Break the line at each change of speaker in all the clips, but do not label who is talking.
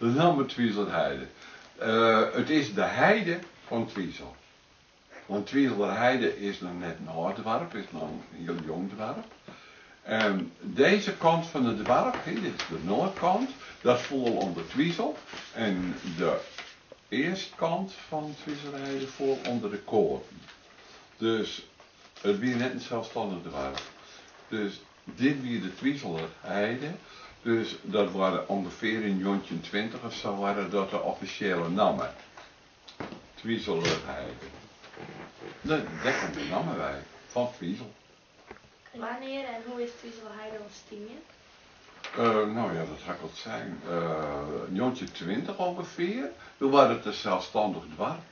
De namme Twizelerheide. It is de heide fan Twizel. Want Twizelerheide is noch net in âld doarp, is noch in hiel jong doarp. En dizze kant fan it doarp, dit is de noardkant, dat foel ûnder Twizel. En de eastkant fan Twizelerheide foel ûnder de Koaten. Dus it wie net in selsstannich doarp. Dus dit wie de Twizelerheide. Dus dat waard ûngefear yn 1920 of sa waard dat de offisjele namme. Twizelerheide. Dêr komt de namme wei, fan Twizel.
Wannear en hoe is Twizelerheide ûntstien?
No ja, dat ha ik al sein. 1920 ûngefear, doe waard it in selsstannich doarp.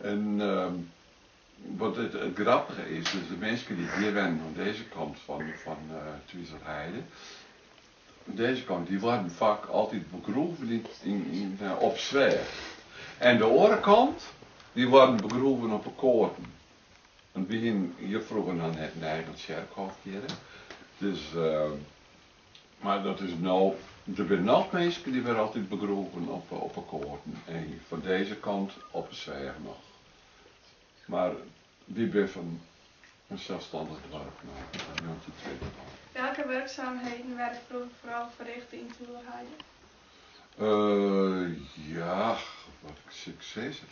En wat it grappige is, dus de minsken dy't hjir wennen oan dizze kant fan Twizelerheide, dizze kant, dy waarden faak altyd begroeven op Sweach. En de oare kant, dy waarden begroeven op 'e Koaten. Want wy hienen hjir froeger noch net in eigen tsjerkhôf hjir. Dus, mar dat is no, der binne noch minsken dy wurde altyd begroeven op 'e Koaten. En fan dizze kant op 'e Sweach noch. Mar wy binne fan in selsstannich doarp no, fan 1920 ôf.
Welke wurkzaamheden werden froeger foaral ferrichte yn Twizelerheide?
Ja, wat sil ik sizze.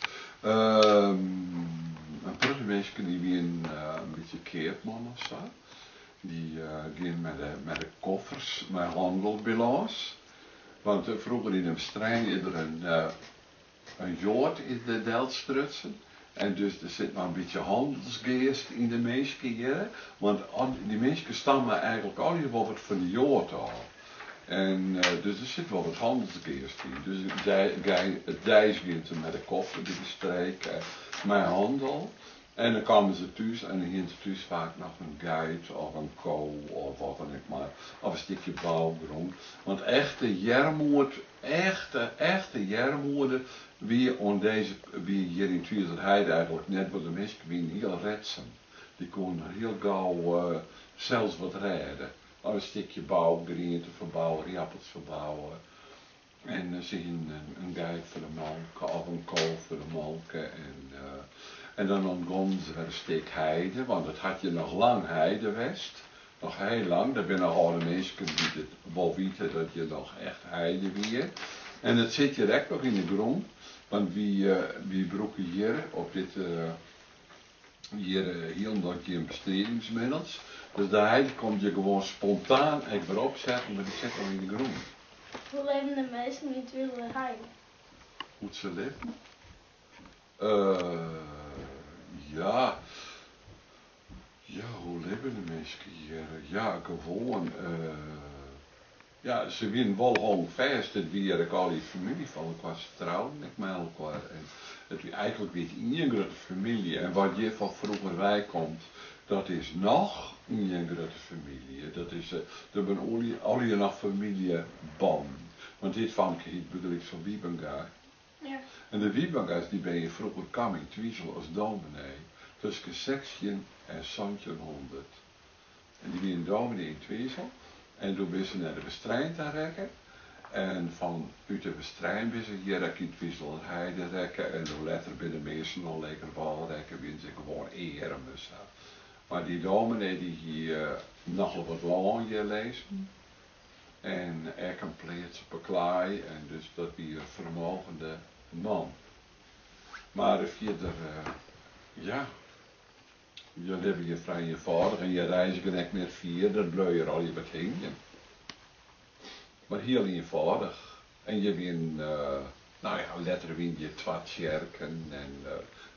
In protte minsken dy wienen in bytsje keapman of sa. Dy gienen mei de koffers mei hannel bylâns. Want froeger yn de Westereen is der in Joad is der delstrutsen. En dus der sit noch in bytsje hannelsgeast yn de minsken hjir. Want dy minsken stamme eigentlik allegear wol wat fan de Joad ôf. En dus der sit wol wat hannelsgeast yn. Dus it deis giene se mei de koffer by de streek, mei hannel. En dan kamen se thús en dan hiene se thús faak noch in geit of in ko of wat dan ek mar, of in stikje bougrûn. Want echte earmoed, echte, echte earmoede wie oan dizze, wie hjir yn Twizelerheide eigentlik net, want de minsken wienen hiel redsum. Dy koenen hiel gau sels wat rêde. Of in stikje bougriente ferbouwe, ierdappels ferbouwe. En se hienen in geit foar de molke of in ko foar de molke. En dan ûntgonnen se wer in stik heide, want it hat hjir noch lang heide west. Noch hiel lang. Der binne noch âlde minsken dy't it wol witte dat hjir noch echt heide wie. En it sit hjir ek noch yn de grûn, want wy brûke hjir op dit hjir hielendal gjin bestridingsmiddels. Dus de heide komt hjir gewoan spontaan ek wer opsetten, mar dy sit al yn de grûn.
Hoe libben de minsken yn Twizelerheide?
Hoe't se libben? Ja, ja, hoe libben de minsken hjir? Ja, gewoan. Ja, se wienen wol hânkfêst, it wie hjir ek allegear famylje fan elkoar, se trouden ek mei elkoar. En it wie, eigentlik wie it ien grutte famylje. En wat hjir fan froeger wei komt, dat is noch ien grutte famylje. Dat is, der binne allegear noch famyljebannen. Want dit famke hiet bygelyks fan Wiebenga. En de Wiebenga's dy binne hjir froeger kaam yn Twizel as dominee, tusken 16 en 1700. En dy wienen dominee yn Twizel en doe binne se nei de Westereen ta rekke. En fan út de Westereen binne se hjir ek yn Twizelerheide rekke en doe letter binne de measten al Legerwâl rekke, wienen se gewoan earm en sa. Mar dy dominee dy hie nochal wat lân hjir lizzen en ek in pleats op 'e klaai en dus dat wie in fermogende man. Mar fierder, ja. Je libben hjir frij ienfâldich en je reizgen ek net fier, dat bleau hjir allegear wat hingjen. Mar hiel ienfâldich. En hjir wienen, no ja, letter wienen hjir twa tsjerken en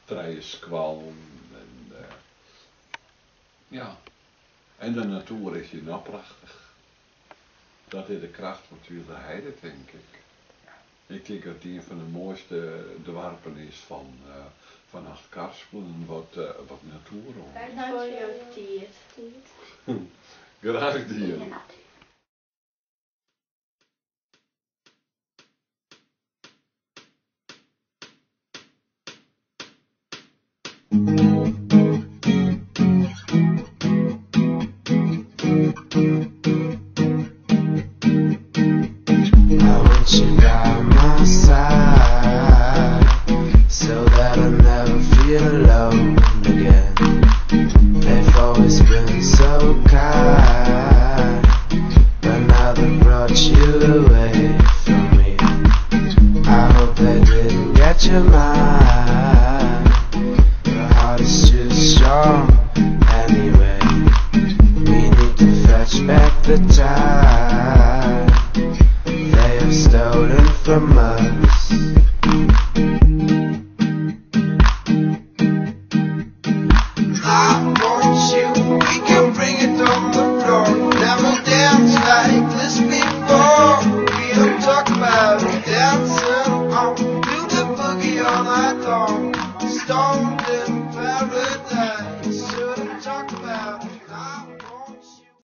trije skoallen en ja. En de natoer is hjir noch prachtich. Dat is de kracht fan Twizelerheide, tink ik. Ik tink dat it ien fan de moaiste doarpen is fan Achtkarspelen wat natoer oangiet.
Tank foar jo tiid.
Graach dien.
I want you now. Set your mind. The heart is too strong anyway. We need to fetch back the time they have stolen from us.